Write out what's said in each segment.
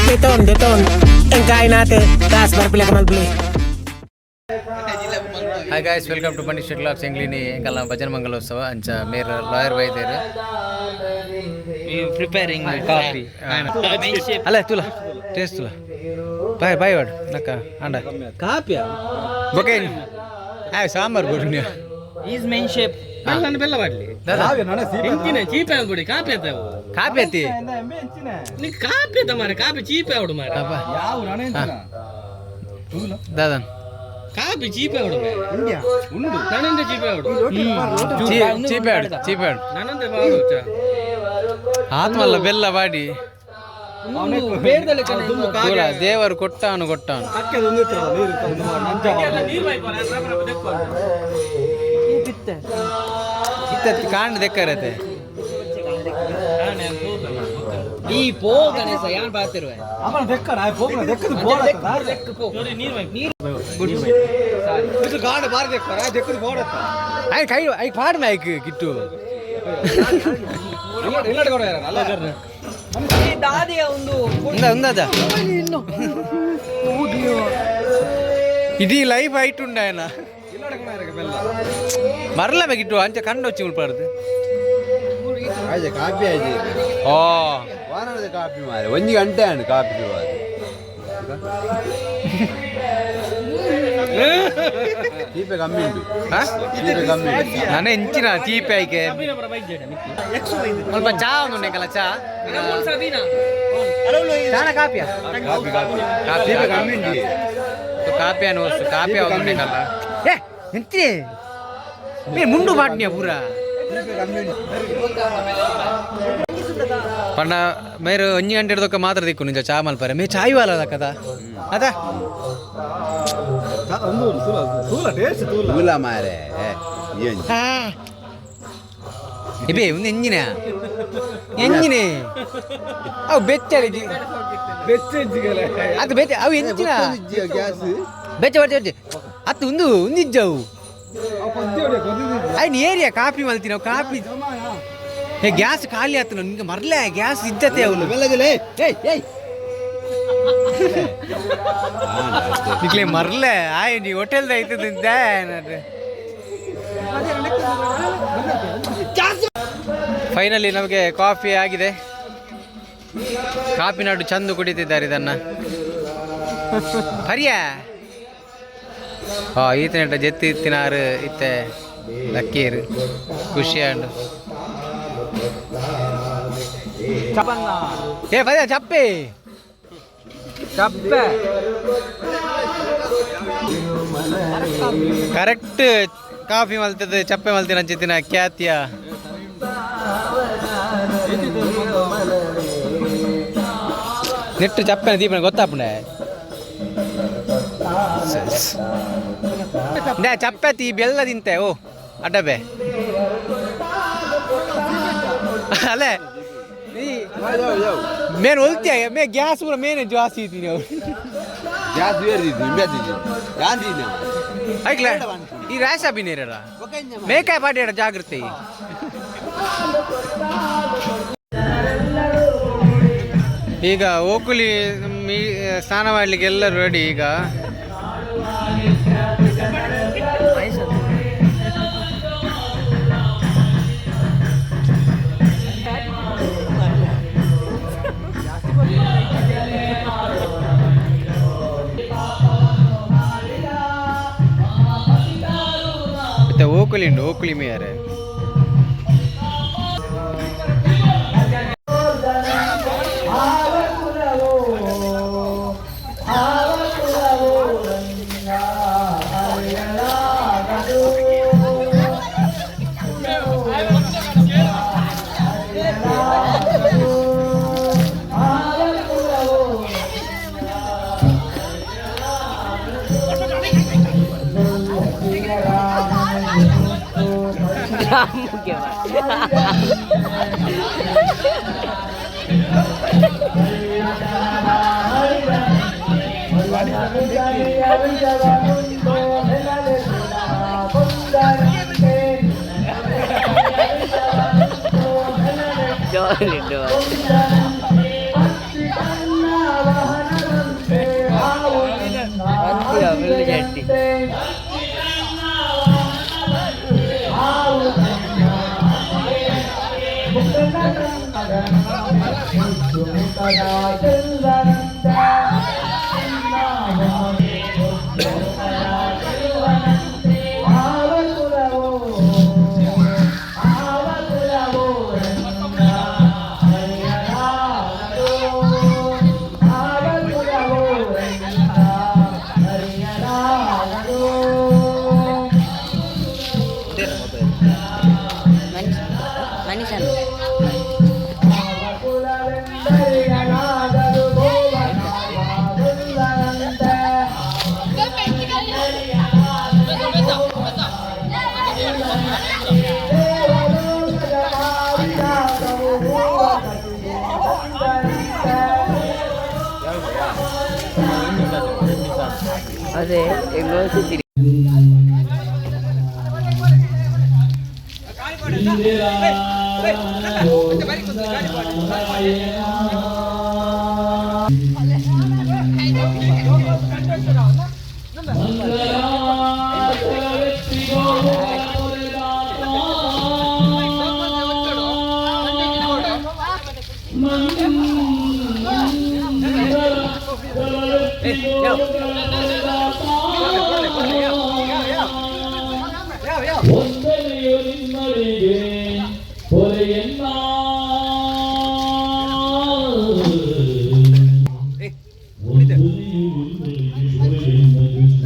ದೆತೋನ್ ದೆತೋನ್ ಎಂಕಾಯ್ನಾತೆ ಕಾಸ್ ಬರ್ಪಿಲಕ ಮಲ್ಪಲಿ. Hi guys, welcome to Bunny shed logs. ಎಂಗ್ಲಿನಿ ಎಂಕಲ್ನ bhajan ಮಂಗಲೋತ್ಸವ ಅಂಚ ಮೇರ್ ಲಾಯರ್ ವೈದ್ಯರು. Preparing coffee. ಅಲ್ಲ, ತುಲ ಟೇಸ್ಟ್ ತುಲ. ಬಾಯ್ ಬಾಯ್ ವಾಡ್ ನಕ್ಕ ಅಂಡ ಕಾಪಿಯ. ಬೊಕೆ ಆಯ್ ಸಾಂಬಾರ್ ಬೋಡು ನೀವು. Is main shape ಬೆಲ್ಲ ಬೆಲ್ಲ ಮಾಡಲಿ. ಎಂಚಿನ ಚೀಪೆ ಅಂದ್ಬಿಡಿ, ಕಾಪಿ ಅಂತ. ಕಾಪಿ ಅತ್ತಿ. ನೀ ಕಾಪಿ ಅಂತ ಮಾರೆ, ಕಾಪಿ ಚೀಪೆ ಅವಡು ಮಾರೆ. ದಾದನ್. ಕಾಪಿ ಚೀಪೆ ಅವಡು ಉಂಡು, ನನ್ನಂತೆ ಚೀಪೆ ಅವಡು. ಚೀಪೆ ಆಡು, ಚೀಪೆ ಆಡು. ನನ್ನಂತೆ ಬಾಡು. ಆತ್ಮಲ್ಲ ಬೆಲ್ಲ ಬಾಡಿ ತೂಲ, ದೇವರು ಕೊಟ್ಟಾನು ಕೊಟ್ಟಾನು. ಇತ್ತ ಕಾಂಡ್ ದೆಕ್ಕರತೆ. ಈ ಪೋ ಗಣೇಶ ಯಾನ್ ಬಾತಿರುವೆ. ಆಯ್ ಕೈ I ಪಾಡ್ ಮ್ಯಾಕ್ ಕಿಟ್ಟು. ದಾದಿಯ ಒಂದು. ಉಂದ ಉಂದದ ಇಡೀ ಲೈಫ್ ಐಟುಂಡ ಏನ ಮರಲ ಬೇಕಿಟ್ಟು ಅಂಚ ಕಂಡು వచ్చి ಉಳ್ಪಾಡ್ದು. ಆಯ್ತು, ಕಾಪಿ ಆಯ್ತು. ಓ. ವಾರದ ಕಾಪಿ ಮಾರೆ, ಒಂಜಿ ಗಂಟೆ ಆಂಡ್ ಕಾಪಿ ಶುರುವಾದ. ಚೀಪೆ ಕಮ್ಮಿ ಉಂಟು. ಹಾ? ಚೀಪೆ ಕಮ್ಮಿ ಉಂಟು. ನಾನು ಎಂಚಿನ ಚೀಪೆ ಆಯ್ಕೆ. ಸ್ವಲ್ಪ ಚಾ ಒಂದು ಉಂಟು ಚಾ. ಚಾನ ಕಾಪಿಯಾ? ಕಾಪಿ ಕಾಪಿ. ಕಾಪಿ. ಚೀಪೆ ಕಮ್ಮಿ ಉಂಟು. ಕಾಪಿ ಅನ್ನು ಕಾಪಿ ಉಂಟು. ಏ ಎಂತಿ ಮೇ ಮುಂಡು ಪಾಟ್ನಿಯ ಪೂರ. ಚೀಪೆ ಕಮ್ಮಿ ಉಂಟು. ಪಂಡ ಮೇರು ಒಂಜಿ ಗಂಟೆ ಹಿಡ್ದೊಕ್ಕ ಮಾತ್ರ ದಿಕ್ಕು ನಿಜ ಚಾ ಮಲ್ಪರೆ. ಮೇ ಚಾಯ್ ವಾಲ ಕದ ಅದ. ತೂಲ ಮಾರೆ ಏನ್? ಇಬೇ ಒಂದು ಎಂಜಿನ ಎಂಜಿನೆ ಅವು ಬೆಚ್ಚಳಿ ಅದು ಬೆಚ್ಚ ಅವು ಎಂಚಿನ. ಗ್ಯಾಸ್. ಬೆಚ್ಚ ಬಚ್ಚ ಬಚ್ಚ ಅತ್ತು ಒಂದು ಒಂದಿಜ್ಜವು ಐನ್ ಏರಿಯಾ ಕಾಪಿ ಮಲ್ತಿ ನಾವು ಕಾಪಿ. ಏ ಗ್ಯಾಸ್ ಖಾಲಿ ಆತು ನಿಂಗೆ ಮರ್ಲೆ ಗ್ಯಾಸ್ ಇದ್ದತೆ ಅವನು. ನಿಕ್ಲೆ ಮರ್ಲೆ ಆಯ್ ನೀ ಹೋಟೆಲ್ದ ಐತದ. ಫೈನಲಿ ನಮಗೆ ಕಾಫಿ ಆಗಿದೆ. ಕಾಫಿ ನಾಡು ಚಂದು ಕುಡಿತಿದ್ದಾರೆ ಇದನ್ನ ಹರಿಯ. ಹಾ ಈತನೆಟ ಜೆತ್ತಿ ಇತ್ತಿನಾರು ಇತ್ತೆ ಲಕ್ಕೀರು ಖುಷಿ ಆಂಡು. ಏ ಪದ ಚಪ್ಪೆ. ಚಪ್ಪೆ. ಕರೆಕ್ಟ್ ಕಾಫಿ ಮಲ್ತದೆ ಚಪ್ಪೆ ಮಲ್ತಿನ ಅಂಚಿತ್ತಿನ ಖ್ಯಾತಿಯ ನೆಟ್ಟು ಚಪ್ಪೆನ ದೀಪನ ಗೊತ್ತಾಪುಂಡೆ ಚಪ್ಪೆ ಈ ಬೆಲ್ಲ ತಿಂತೆ. ಓ ಅಡ್ಡಬೆ ಅಲ್ಲೇ ಮೇನ್ ಒಲ್ತಿಯ ಮೇ ಗ್ಯಾಸ್ ಪೂರ ಮೇನೆ ಜಾಸ್ತಿ ಇದ್ದೀನಿ ಅವ್ರು. ಗ್ಯಾಸ್ ಬೇರೆ ಇಂಬೆದಿದ್ದು ಗಾಂಧಿ. ಐಕ್ಲ ಈ ರಾಶ ಬಿನೇರಡ ಮೇಕಾಯ್ ಪಾಡ್ಯಾಡ ಜಾಗೃತಿ. ಈಗ ಓಕುಲಿ ಮೀ ಸ್ನಾನ ಮಾಡಲಿಕ್ಕೆ ಎಲ್ಲರೂ ರೆಡಿ ಈಗ. ಮತ್ತೆ ಓಕುಲಿ ಉಂಟು, ಓಕುಲಿ ಮೇಯರೆ. Jolly. ಅದೇ ಹೆಂಗೋ. ವಂದನೆಯು ನಿಮ್ಮರಿಗೆ ಪೊರೆಯನ್ನ. ವಂದನೆಯು ನಿಮ್ಮರಿಗೆ ಪೊರೆಯನ್ನ ಕೃಷ್ಣ.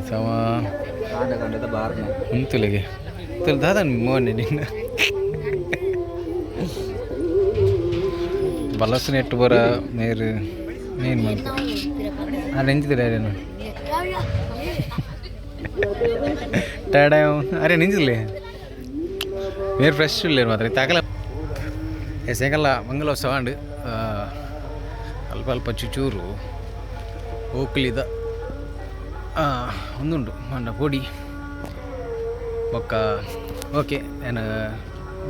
ಸಮ ಉಂತುಲೆಗೆ ದಾದ ಮೋನೆ ನಿನ್ನ ಬಲಸು ನೆಟ್ಟು ಬರ ನೀರು ನೀನು ಮಲ್ಪ ಅರೆ ನಿಂತಿದ್ದೀರ ಅರೇನು ಟಯರ್ಡ್. ಅರೆ ನಿಂತಿಲ್ಲ ನೀರು ಫ್ರೆಶ್ ಇಲ್ಲ ಮಾತ್ರ ತಗಲ. ಸಾಯಂಕಾಲ ಮಂಗಲೋತ್ಸವ ಅಂಡ್ ಅಲ್ಪ ಅಲ್ಪ ಚುಚೂರು ಓಕ್ಲಿದ ಒಂದುಂಡು ಮಂಡ ಪೊಡಿ ಬೊಕ್ಕ. ಓಕೆ, ನಾನು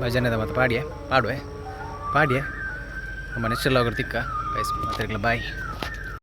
ಭಜನೆದ ಮತ್ತು ಪಾಡಿಯೆ ಪಾಡುವೆ ಪಾಡಿಯೆ. ನಮ್ಮ ನೆಕ್ಸ್ಟ್ ತಿಕ್ಕ ಗೈಸ್. ಮಾತಾಡ್ಕಲ, ಬಾಯ್.